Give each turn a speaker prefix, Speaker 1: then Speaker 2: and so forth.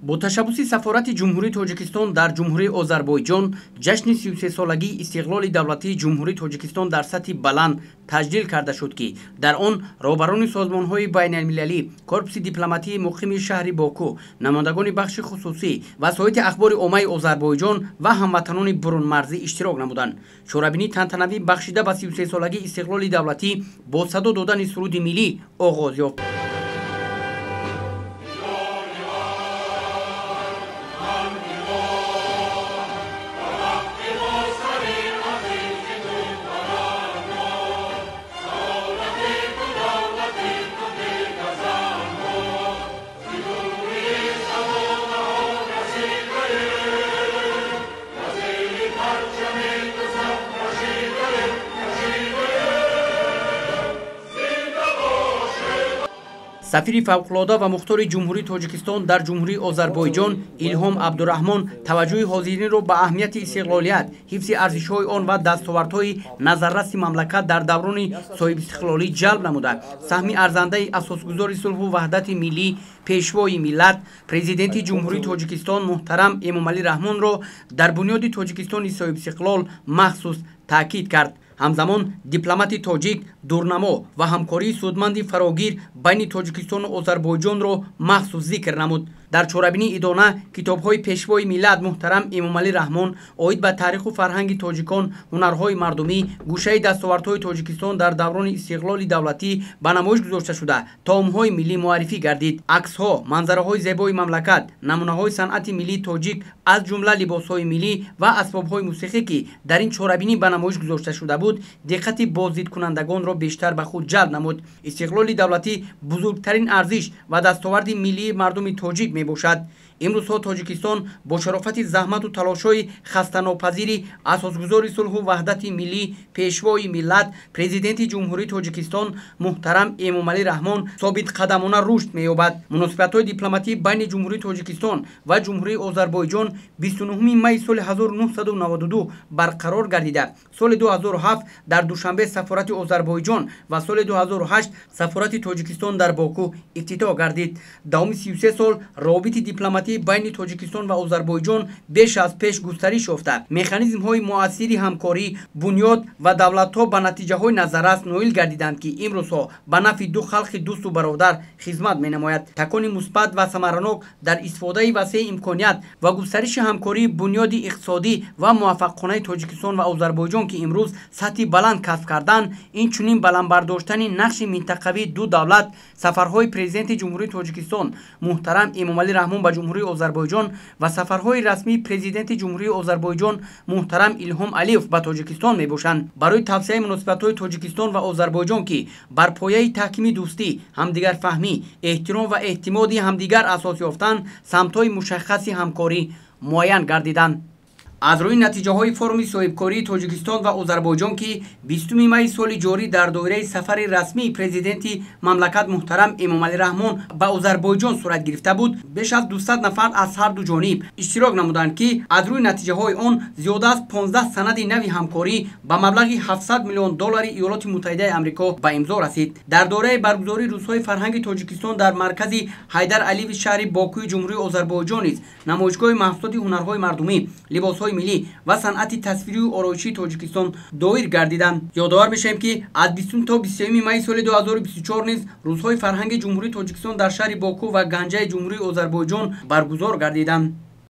Speaker 1: Бо ташаббуси сафорати Ҷумҳурии Тоҷикистон дар Ҷумҳурии Озарбойҷон ҷашни 33-солагии истиқлоли давлатии Ҷумҳурии Тоҷикистон дар сатҳи баланд таҷлил карда шуд, ки дар он роҳбарони созмонҳои байналмилалӣ, корпуси дипломатии муқими шаҳри Боку, намояндагони бахши хусусӣ, васоити ахбори оммаи Озарбойҷон ва ҳамватанони бурунмарзӣ иштирок намуданд. Чорабинии тантанавӣ бахшида ба 33-солагии истиқлоли давлатӣ бо садо додани суруди миллӣ оғоз ёфт. Сафири фавқулода ва мухтори Ҷумҳурии Тоҷикистон дар Ҷумҳурии Озарбойҷон Илҳом Абдураҳмон таваҷҷӯҳи ҳозиринро ба аҳамияти истиқлолият, ҳифзи арзишҳои он ва дастовардҳои назарраси мамлакат дар даврони соҳибистиқлолӣ ҷалб намуда, саҳми арзандаи асосгузори сулҳу ваҳдати миллӣ, пешвои миллат, президенти Ҷумҳурии Тоҷикистон муҳтарам Эмомалӣ Раҳмонро дар бунёди Тоҷикистони соҳибистиқлол махсус таъкид кард. Ҳамзамон дипломати тоҷик дурнамо ва ҳамкории судманди фарогир байни Тоҷикистону Озарбойҷонро махсус зикр намуд. Дар чорабинии идона китобҳои пешвои миллат муҳтарам Эмомалӣ Раҳмон оид ба таъриху фарҳанги тоҷикон, ҳунарҳои мардумӣ, гӯшаи дастовардҳои Тоҷикистон дар даврони истиқлоли давлатӣ ба намоиш гузошта шуда, таомҳои миллӣ муаррифӣ гардид. Аксҳо, манзараҳои зебои мамлакат, намунаҳои санъати миллии тоҷик, аз ҷумла либосҳои миллӣ ва асбобҳои мусиқӣ, ки дар ин чорабинӣ ба намоиш гузошта шуда буд, диққати боздидкунандагонро бештар ба худ ҷалб намуд. Истиқлоли давлатӣ бузургтарин арзиш ва дастоварди миллии мардуми тоҷик мебошад. Имрӯзҳо Тоҷикистон бо шарофати заҳмату талошҳои хастанопазири асосгузори сулҳу ваҳдати миллӣ, пешвои миллат, президенти Ҷумҳурии Тоҷикистон муҳтарам Эмомалӣ Раҳмон собитқадамона рушд меёбад. Муносибатҳои дипломатӣ байни Ҷумҳурии Тоҷикистон ва Ҷумҳурии Озарбойҷон 29 майи соли 1992 барқарор гардида, соли 2007 дар Душанбе сафорати Озарбойҷон ва соли 2008 сафорати Тоҷикистон дар Боку ифтитоҳ гардид. Давоми 33 сол равобити дипломатӣ байни Тоҷикистон ва Озарбойҷон беш аз пеш густариш ёфта, механизмҳои муассири ҳамкорӣ бунёд ва давлатҳо ба натиҷаҳои назаррас ноил гардиданд, ки имрӯзҳо ба нафъи ду халқи дӯсту бародар хизмат менамояд. Такони мусбат ва самаранок дар истифодаи васеи имконият ва густариши ҳамкории бунёди иқтисодӣ ва муваффақонаи Тоҷикистон ва Озарбойҷон, ки имрӯз сатҳи баланд касб кардан, инчунин баланд бардоштани нақши минтақавии ду давлат, сафарҳои президенти Ҷумҳурии Тоҷикистон муҳтарам Эмомалӣ Раҳмон ба Ҷумҳурии Озарбойҷон ва сафарҳои расмии президенти Ҷумҳурии Озарбойҷон муҳтарам Илҳом Алиев ба Тоҷикистон мебошанд. Барои тавсеаи муносибатҳои Тоҷикистон ва Озарбойҷон, ки бар пояи таҳкими дӯстӣ, ҳамдигарфаҳмӣ, эҳтиром ва эътимоди ҳамдигар асос ёфтанд, самтҳои мушаххаси ҳамкорӣ муайян гардиданд. Аз рӯи натиҷаҳои форуми соҳибкории Тоҷикистон ва Озарбойҷон, ки 20 майи соли ҷорӣ дар доираи сафари расмии президенти мамлакат муҳтарам Эмомалӣ Раҳмон ба Озарбойҷон сурат гирифта буд, беш аз 200 нафар аз ҳар ду ҷониб иштирок намуданд, ки аз рӯи натиҷаҳои он зиёда аз 15 санади нави ҳамкорӣ ба маблағи 700 миллион доллари Иёлоти Муттаҳидаи Амрико ба имзо расид. Дар доираи баргузории рӯзҳои фарҳанги Тоҷикистон дар маркази Ҳайдар Алиеви шаҳри Бокуи Ҷумҳурии Озарбойҷон низ намоишгоҳи маҳсулоти ҳунарҳои мардумӣ, либосҳои миллӣ ва санъати тасвирию ороишии Тоҷикистон доир гардиданд. Ёдовар мешавем, ки аз 20 то 23 майи соли 2024 низ рӯзҳои фарҳанги Ҷумҳурии Тоҷикистон дар шаҳри Боку ва Ганҷаи Ҷумҳурии Озарбойҷон баргузор гардиданд.